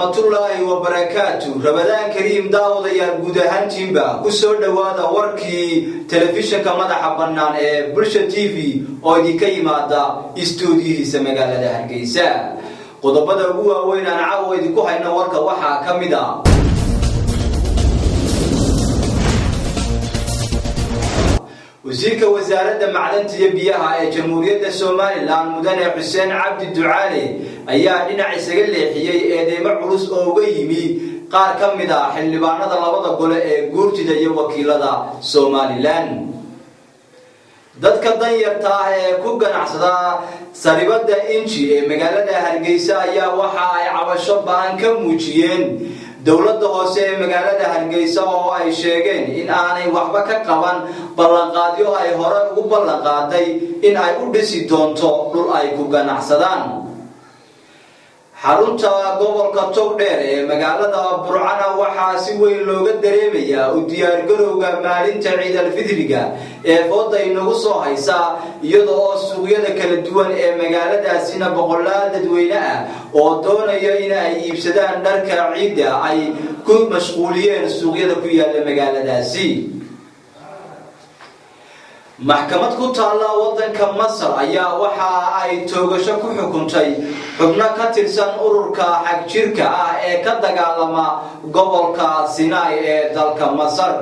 Waraxmatullaahi wabarakaatu. Ramadaan kariim, daawadayaal guud ahaantiinba. Ku soo dhowaada warkii telefishinka madaxa bannaan ee Bulsha TV oo idinka yimaada istuudiyihiisa magaalada Hargeysa. Qodobada ugu waaweyn aan caawa idinku hayno warka waxaa ka mid a: wasiirka wasaaradda macdanta iyo biyaha ee Jamhuuriyadda Somalilan, mudane Xuseen Cabdi Ducaale, ayaa dhinac isaga leexiyey eedeymo culus oo uga yimi qaar ka mid a xildhibaanada labada gole ee guurtida iyo wakiilada Somalilan. Dadka danyarta ah ee ku ganacsada saribada Inji ee magaalada Hargeysa ayaa waxa ay cabasho ba-an ka muujiyeen dowladda hoose ee magaalada Hargeysa, oo ay sheegeen in aanay waxba ka qaban ballanqaadyo ay hore ugu ballanqaaday in ay u dhisi doonto dhul ay ku ganacsadaan. Xarunta gobolka Togdheer ee magaalada Burcana waxaa si weyn looga dareemayaa u diyaargarowga maalinta Ciidalfidriga ee fooda inagu soo haysa, iyada oo suuqyada kala duwan ee magaaladaasina boqolaal dadweyne ah oo doonaya in ay iibsadaan dharka ciidda ay ku mashquuliyeen suuqyada ku yaala magaaladaasi. Maxkamad ku taalla waddanka Masar ayaa waxa ay toogasho ku xukuntay xubno ka tirsan ururka xagjirka ah ee ka dagaalama gobolka Sinai ee dalka Masar.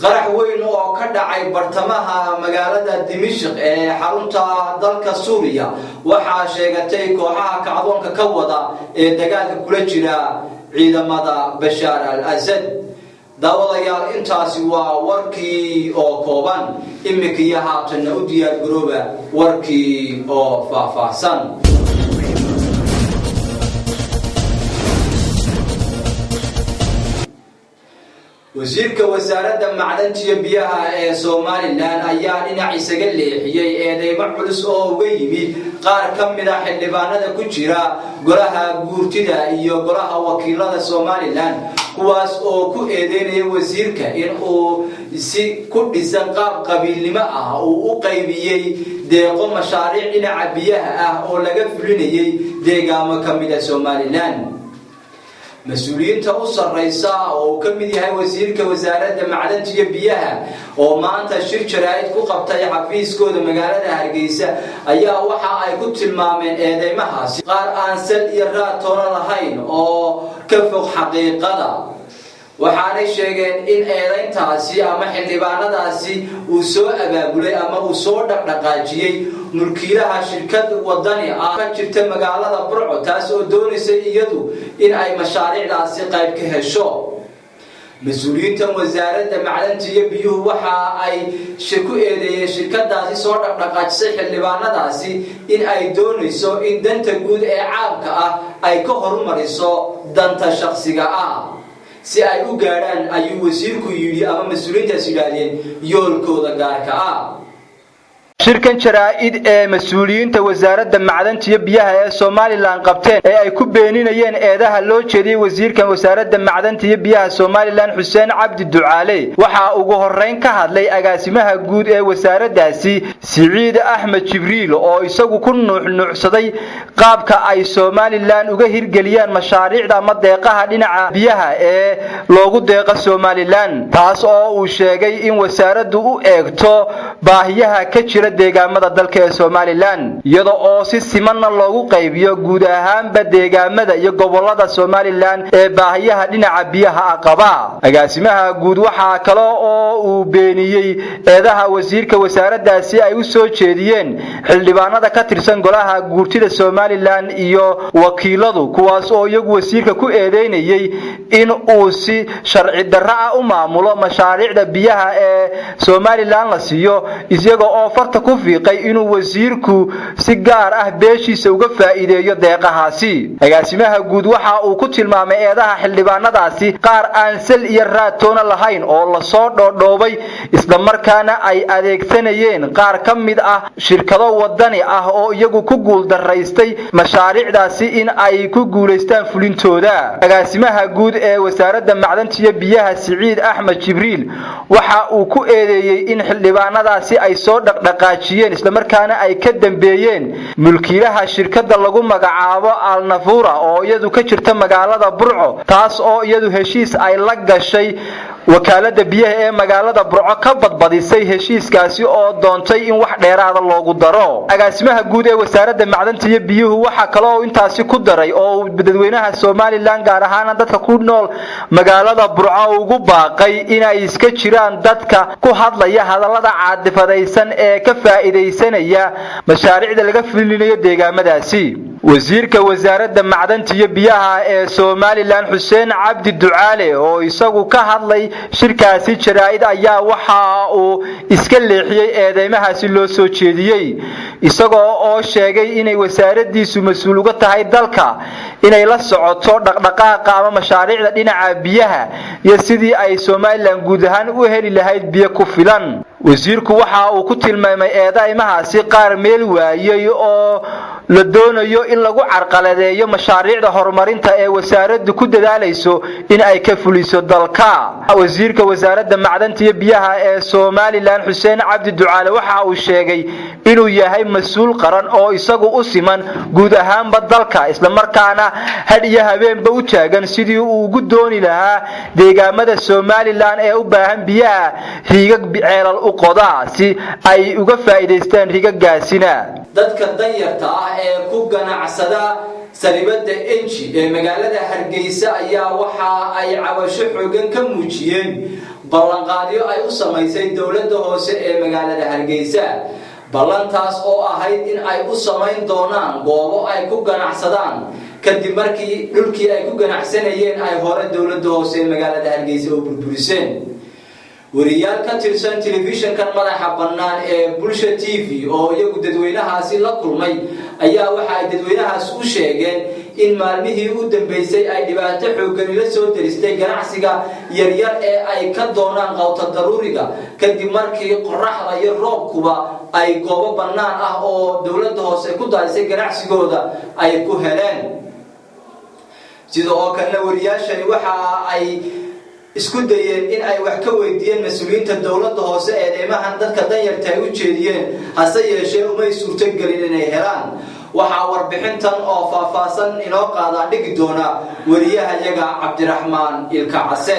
Qarax weyn oo ka dhacay bartamaha magaalada Dimishq ee xarunta dalka Suuriya waxaa sheegatay kooxaha kacdoonka ka wada ee dagaalka kula jira ciidamada Bashaar al Asad. Daawadayaal, intaasi waa warkii oo kooban. Iminka iyo haatanna u diyaar garooba warkii oo faahfaahsan. Wasiirka wasaaradda macdanta iyo biyaha ee Somalilan ayaa dhinac isaga leexiyey eedeymo culus oo uga yimid qaar ka mid a xildhibaanada ku jira golaha guurtida iyo golaha wakiilada Somalilan, kuwaas oo ku eedeynaya wasiirka in uu si ku dhisan qaab qabiilnimo ah uu u qaybiyey deeqo mashaariic dhinaca biyaha ah oo laga fulinayay deegaamo ka mid a Somalilan. Mas-uuliyiinta u sarraysa oo uu ka mid yahay wasiirka wasaaradda macdanta iyo biyaha, oo maanta shir jaraa'id ku qabtay xafiiskooda magaalada Hargeysa, ayaa waxa ay ku tilmaameen eedeymahaasi qaar aan sal iyo raad toona lahayn oo ka fog xaqiiqada. Waxaanay sheegeen in eedayntaasi ama xildhibaanadaasi uu soo abaabulay ama uu soo dhaqdhaqaajiyey mulkiilaha shirkad wadani ah ka jirta magaalada Burco, taas oo doonaysa iyadu in ay mashaariicdaasi qayb ka hesho. Mas-uuliyiintan wasaaradda macdanta iyo biyuhu waxa ay ku eedeeyeen shirkadaasi soo dhaqdhaqaajisay xildhibaanadaasi in ay doonayso in danta guud ee caamka ah ay ka horumariso danta shakhsiga ah, si ay u gaadhaan, ayuu wasiirku yidhi ama mas-uuliyiintaas yidhaahdeen, yoolkooda gaarka ah. Shirkan jaraa'id ee mas-uuliyiinta wasaaradda macdanta iyo biyaha ee Somalilan qabteen ee ay ku beeninayeen eedaha loo jeediyey wasiirkan wasaaradda macdanta iyo biyaha Somalilan, Xuseen Cabdi Ducaale, waxaa ugu horrayn ka hadlay agaasimaha guud ee wasaaraddaasi, Siciid Axmed Jibriil, oo isagu ku nuuxnuuxsaday qaabka ay Somalilan uga hirgeliyaan mashaariicda ama deeqaha dhinaca biyaha ee loogu deeqo Somalilan, taas oo uu sheegay in wasaaraddu u eegto baahiyaha ka jira deegaamada dalka ee Somalilan, iyada oo si simanna loogu qaybiyo guud ahaanba deegaamada iyo gobolada Somalilan ee baahiyaha dhinaca biyaha ah qaba. Agaasimaha guud waxaa kale oo uu beeniyey eedaha wasiirka wasaaraddaasi ay u soo jeediyeen xildhibaanada ka tirsan golaha guurtida Somalilan iyo wakiiladu, kuwaas oo iyagu wasiirka ku eedeynayay in uu si sharci darro ah u maamulo mashaariicda biyaha ee Somalilan la siiyo, iyaga oo farta ku fiiqay inuu wasiirku si gaar ah beeshiisa uga faa'iideeyo deeqahaasi. Agaasimaha guud waxa uu ku tilmaamay eedaha xildhibaanadaasi qaar aan sal iyo raad toona lahayn oo lasoo dhoodhoobay, islamarkaana ay adeegsanayeen qaar ka mid ah shirkado wadani ah oo iyagu ku guuldaraystay mashaariicdaasi in ay ku guulaystaan fulintooda. Agaasimaha guud ee wasaaradda macdanta iyo biyaha, Siciid Axmed Jibriil, waxa uu ku eedeeyey in xildhibaanadaasi ay soo dhaqdhaqaajiyeen dhaqaajiyeen islamarkaana ay ka dambeeyeen mulkiilaha shirkadda lagu magacaabo Alnafura oo iyadu ka jirta magaalada Burco, taas oo iyadu heshiis ay la gashay wakaalada biyaha ee magaalada Burco ka badbadisay heshiiskaasi oo doontay in wax dheeraada loogu daro. Agaasimaha guud ee Wasaaradda Macdanta iyo Biyuhu waxa kale oo intaasi ku daray oo uu dadweynaha Somaliland, gaar ahaan dadka ku nool magaalada Burco, ugu baaqay inay iska jiraan dadka ku hadlaya hadallada caadifadaysan ee ka faa'iidaysanaya mashaariicda laga fulinayo deegaamadaasi. Wasiirka Wasaaradda Macdanta iyo Biyaha ee Somaliland, Xuseen Cabdi Ducaale, oo isagu ka hadlay shirkaasi jaraa'id, ayaa waxa uu iska leexiyey eedeymahaasi loo soo jeediyey, isagoo oo sheegay inay wasaaraddiisu mas-uul uga tahay dalka inay la socoto dhaqdhaqaaqa ama mashaariicda dhinaca biyaha iyo sidii ay Somaliland guud ahaan u heli lahayd biyo ku filan. Wasiirku waxa uu ku tilmaamay eedeymahaasi qaar meel waayey oo la doonayo in lagu carqaladeeyo mashaariicda horumarinta ee wasaaraddu ku dadaalayso in ay ka fuliso dalka. Wasiirka Wasaaradda Macdanta iyo Biyaha ee Somaliland, Xuseen Cabdi Ducaale, waxa uu sheegay inuu yahay mas-uul qaran oo isagu u siman guud ahaanba dalka, islamarkaana hadh iyo habeenba u taagan sidii uu ugu dooni lahaa deegaamada Somaliland ee u baahan biyaha riigag ceelal u qoda si ay uga faa'iidaystaan riigagaasina. Dadka danyarta ah ee ku ganacsada saribada Enji ee magaalada Hargeysa ayaa waxa ay cabasho xoogan ka muujiyeen ballanqaadyo ay u samaysay dowladda hoose ee magaalada Hargeysa, ballantaas oo ahayd in ay u samayn doonaan goobo ay ku ganacsadaan, kadib markii dhulkii ay ku ganacsanayeen ay hore dowladda hoose ee magaalada Hargeysa u burburiseen. Wariyaal ka tirsan telefishinkan madaxa bannaan ee Bulsha TV oo iyagu dadweynahaasi la kulmay ayaa waxa ay dadweynahaas u sheegeen in maalmihii u dambeysay ay dhibaato xoogani la soo deristay ganacsiga yaryar ee ay ka doonaan qawta daruuriga, kadib markii qoraxda iyo roobkuba ay goobo bannaan ah oo dowladda hoose ku daadisay ganacsigooda ay ku heleen. Sida oo kalena wariyaashani waxa ay isku dayeen in ay wax ka weydiiyeen mas-uuliyiinta dowladda hoose eedeymahan dadka danyarta ay u jeediyeen, hase yeeshee umay suurtogelin inay helaan. Waxaa warbixintan oo faahfaahsan inoo qaadaa dhigi doona wariyahayaga Cabdiraxmaan Ilka Case.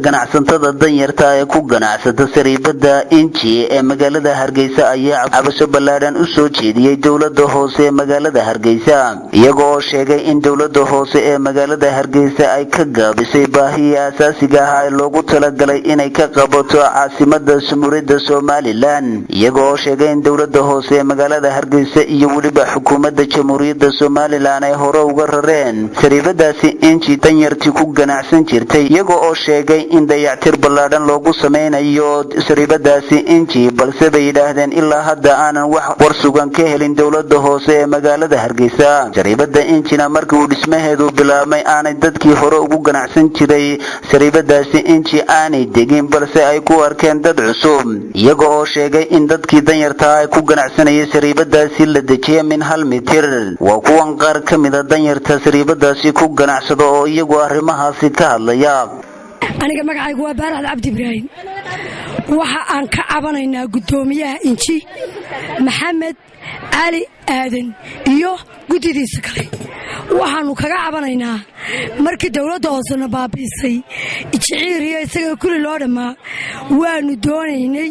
Ganacsatada danyarta ee ku ganacsata sariibada Inji ee magaalada Hargeysa ayaa cabasho ballaadhan u soo jeediyey dowlada hoose ee magaalada Hargeysa, iyaga oo sheegay in dowlada hoose ee magaalada Hargeysa ay ka gaabisay baahihii asaasiga ahaa ee loogu talagalay inay ka qabato caasimada Jamhuuriyadda Somaliland, iyaga oo sheegay in dowlada hoose ee magaalada Hargeysa iyo weliba xukuumadda Jamhuuriyadda Somaliland ay hore uga rareen sariibadaasi Inji danyartii ku ganacsan jirtay, iyaga oo sheegay in dayactir ballaadhan loogu sameynayo sariibadaasi Inji, balse bay yidhaahdeen ilaa hadda aanan wax war sugan ka helin dowlada hoose ee magaalada Hargeysa. Sariibada Injina markii uu dhismaheedu bilaabmay aanay dadkii hore ugu ganacsan jiray sariibadaasi Inji aanay degin, balse ay ku arkeen dad cusub, iyaga oo sheegay in dadkii danyartaa ay ku ganacsanayay sariibadaasi la dejiyay min 1 mitir. Waa kuwan qaar ka mida danyarta sariibadaasi ku ganacsada oo iyagu arrimahaasi ka hadlaya. Aniga magacaygu waa Baaraxd Cabdi Ibraahim. Waxa aan ka cabanaynaa guddoomiyaha Inji, Maxamed Cali Aadan, iyo guddidiisa kale. Waxaannu kaga cabanaynaa markii dowladda hoosena baabi'isay jiciiriyo isaga kulli loo dhammaa, waannu doonaynay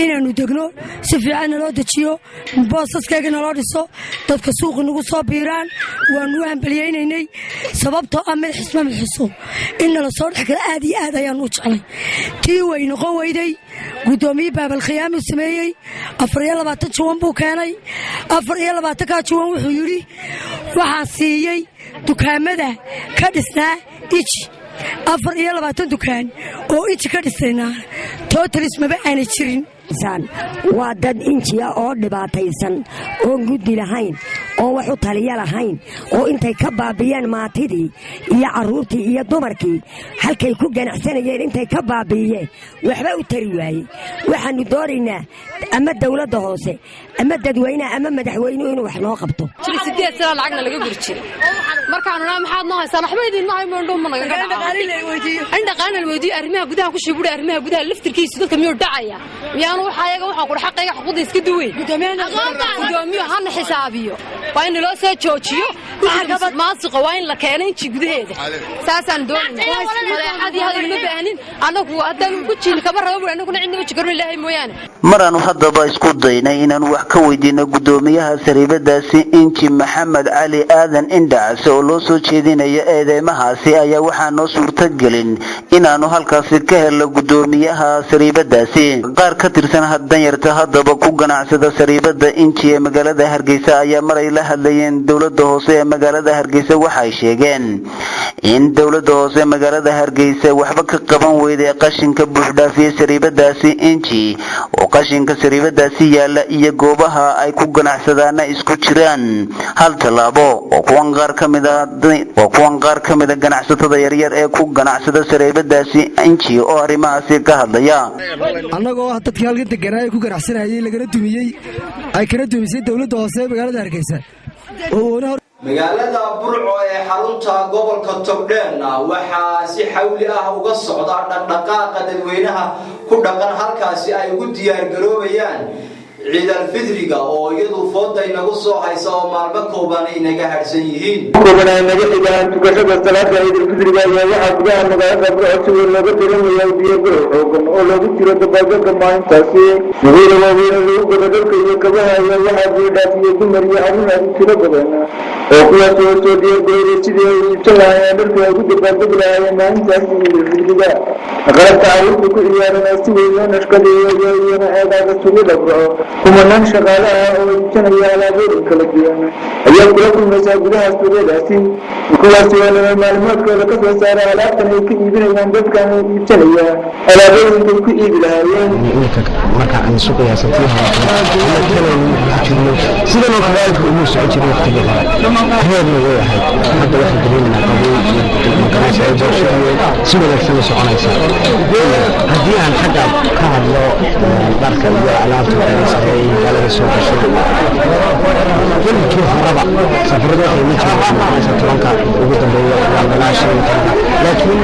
inaannu degno, si fiican naloo dejiyo, boosaskayga naloo dhiso, dadka suuqi nagu soo biiraan. Waannu u hambaliyaynaynay, sababtoo ah mid xisma mid xiso in nala soo dhex gala aad iyo aad ayaannu u jeclay. Tii way noqon weyday. Guddoomiye baabalkhiyaamuu sameeyey, 24 juwan buu keenay. 24-kaa juwan wuxuu yidhi waxaan siiyey dukaamada ka dhisnaa Iji. 24 dukaan oo Iji ka dhisaynaa totalis maba aanay jirin. Waa dad Injiya oo dhibaataysan oon guddi lahayn. Oo wax u taliya lahayn, oo intay ka baabi'iyeen maatidii iyo carruurtii iyo dumarkii halkay ku ganacsanayeen, intay ka baabi'iyeen waxba u tari waayey. Waxaannu doonaynaa ama dawladda hoose ama dadweynaha ama madaxweynuhu inuu wax noo qabto. 8 sana lacagna laga guri jiray. Markaanu naa, "Maxaad noo haysaan?" "Waxba idinma haymo." Indhuuma nagaga in dhaqaalina la weydiiyo. Arrimaha gudaha ku shiburi, arrimaha gudaha laftirkiisu dadka miyuu dhacaya? Miyaanu waxa ayaga waxaan kudha xaqayga xuquuqda iska duweyn. Gudoomiyo hana xisaabiyo, waa in naloo soo joojiyo maasiqa, waa in la keeno inji gudaheeda. Saasaan doonayna. Madaxadii hadal ma baahnin annagu. Haddaan ku jiin kama rabo bui, annaguna cidnaba jikarno, Ilaahay mooyaane. Maraanu haddaba isku daynay inaanu wax ka weydiino guddoomiyaha sariibadaasi Inji, Maxamed Cali Aadan Indhacas, oo loo soo jeedinayo eedeymahaasi, ayaa waxaa noo suurtagelin inaanu halkaasi ka helno guddoomiyaha sariibadaasi. Qaar ka tirsan danyarta haddaba ku ganacsada sariibada Inji ee magaalada Hargeysa ayaa maray la hadlayeen dowlada hoose ee magaalada Hargeysa waxay sheegeen in dowlada hoose ee magaalada Hargeysa waxba ka qaban weyday qashinka buuxdhaafiyey sariibadaasi Inji, oo qashinka sariibadaasi yaala iyo goobaha ay ku ganacsadaana isku jiraan hal tallaabo. Waa kuwan qaar ka mida ganacsatada yaryar ee ku ganacsada sariibadaasi Inji oo arrimahaasi ka hadlaya. Annagoo ah dadkii halkan deganaa ee ku ganacsanayay, lagana dumiyey, ay kana dumisay dowladda hoose ee magaalada Hargeysa. Magaalada Burco ee xarunta gobolka Togdheerna waxaa si xawli ah uga socda dhaqdhaqaaqa dadweynaha ku dhaqan halkaasi ay ugu diyaargaroobayaan Ciidalfidriga oo iyadu fooda inagu soo haysa oo maalmo kooban inaga harsan yihiin. Kooban ay naga xigaan tukashada salaada Ciidulfidriga ayaa waxaa gudaha magaalada Burco si weyn looga dareemayaa diyaargarow xoogan oo loogu jiro dabaaldega maalintaasi. Suuqyada waaweyn oo lagu gado dharka iyo kabaha ayaa waxaa buuxdhaafiyey dumar iyo carruur aad u tiro badan, oo kuwaas oo soo diyaargarowday sidii ay iibsan lahaayeen dharka ay ugu dabaaldegi lahaayeen maalintaasi Ciidulfidriga. Qalabka carruurta ku ciyaaran oo si weyn loo nashqadeeyo ayaa iyana ceegaaga suuqyada Burco. Kumanaan shaqaale ah oo iibsanaya alaabooyin kala duwan ayaa kula kulmaysaa gudaha suuqyadaasi, kuwaasi oo nolol maalmoodkooda ka soo saara alaabtan ay ka iibinayaan dadkan iibsanaya alaabooyinkay ku iibi lahaayeen. Iminka marka aan isu qiyaasan tii hore ama tanaynu ku jirno, sidan oo kale aadka umuu socon jiray waqtigii hore, reerna way ahayd. Hadda waxaan dareemanaa qabow iyo maganaysa ee doorashadii si wanaagsan u soconaysa. Haddii aan xagga ka hadlo dharka iyo alaabta maganaysa ee magaalada soo gashay, weligii horeba safarada waxay ma jireen maganaysa 10-ka ugu dambeeya waa ilaa 15-ka, laakiin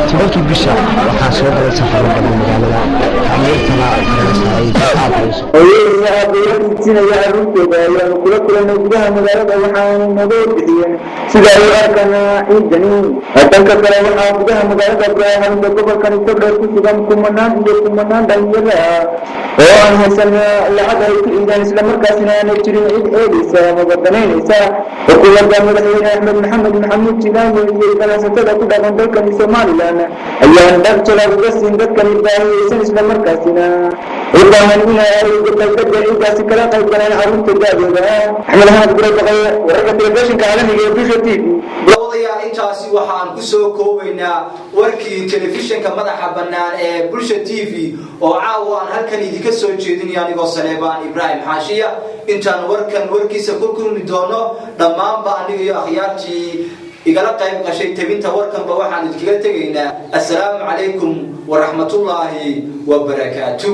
10-kii bisha waxaa soo galay safaro badan magaalada, tacmiirtana maganaysa ay aad u Hooyooyin iyo aabbayaal iibsinaya carruurtooda ayaanu kula kulanay gudaha magaalada, waxaana naga warbixiyeen sida ay u arkaan ciidani. Dhanka kale, waxaa gudaha magaalada Burco, xarunta gobolkani Togdheer, ku sugan kumanaan iyo kumanaan dhalinyaro ah oo aan haysan lacag ay ku ciidaan, islamarkaasina aanay jirin cid eegaysa amaba danaynaysa. Xukuumadda madaxweyne Axmed Maxamed Maxamuud Siilaanyo iyo ganacsatada ku dhaqan dalkani Somaliland ayaan dhag jalaab uga siin dadkani baahiyeysan, islamarkaasina u baahan in ay dabaaldega ciidaasi kala qayb galaan carruurta da'dooda ah. Axmed Axmed Gure Baqaye, wararka telefishinka caalamiga ee Bulsha TV. Daawadayaal, intaasi waxaan ku soo koobaynaa warkii telefishinka madaxa bannaan ee Bulsha TV oo caawa aan halkan idinka soo jeedinaya anigoo Saleebaan Ibraahim Xaashiya. Intaan warkan warkiisa ku kulmi doono, dhammaanba aniga iyo akhyaartii igala qayb gashay tebinta warkanba waxaan idinkaga tegaynaa assalaamu calaykum waraxmatullaahi wabarakaatu.